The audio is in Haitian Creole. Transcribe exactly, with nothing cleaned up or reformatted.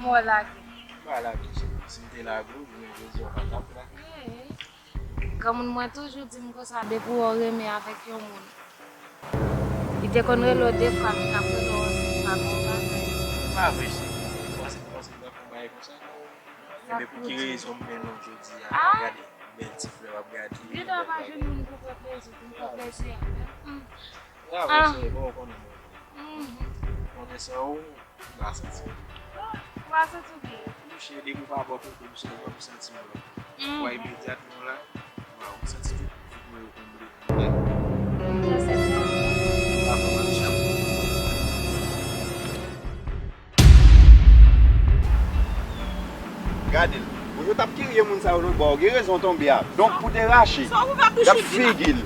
Mwen lage. M pa lage, cheri. Si m te lage w, jounen jodi a, w pa t ap la. Granmoun mwen toujou di m konsa, depi w renmen avèk yon moun, li te konn rele w de fwa, li t ap rele w yon sèl fwa, bon bagay. Pa vre, cheri. Ou panse, ou panse m t ap fè yon bagay konsa? Enben, pou ki rezon m mennen w jodi a? Gade, bèl ti flè w ap gade. Gentan pa jwenn moun pou fè plezi, pou m fè plezi avè l. Bravo, cheri, bon, ou konnen mwen. Konnen san ou, m pa santi. Ou pa santi w byen? Mouche, depi w pa bò kote m sèlman, m santi m byen. Ou wè imedyatman la, waw, m santi tout vit mwen yo konble. Gade l. Bon, yo t ap kirye moun sa yo, non? Bon, ou gen rezon w tonbe a. Donk, pou te rache, gad figi l.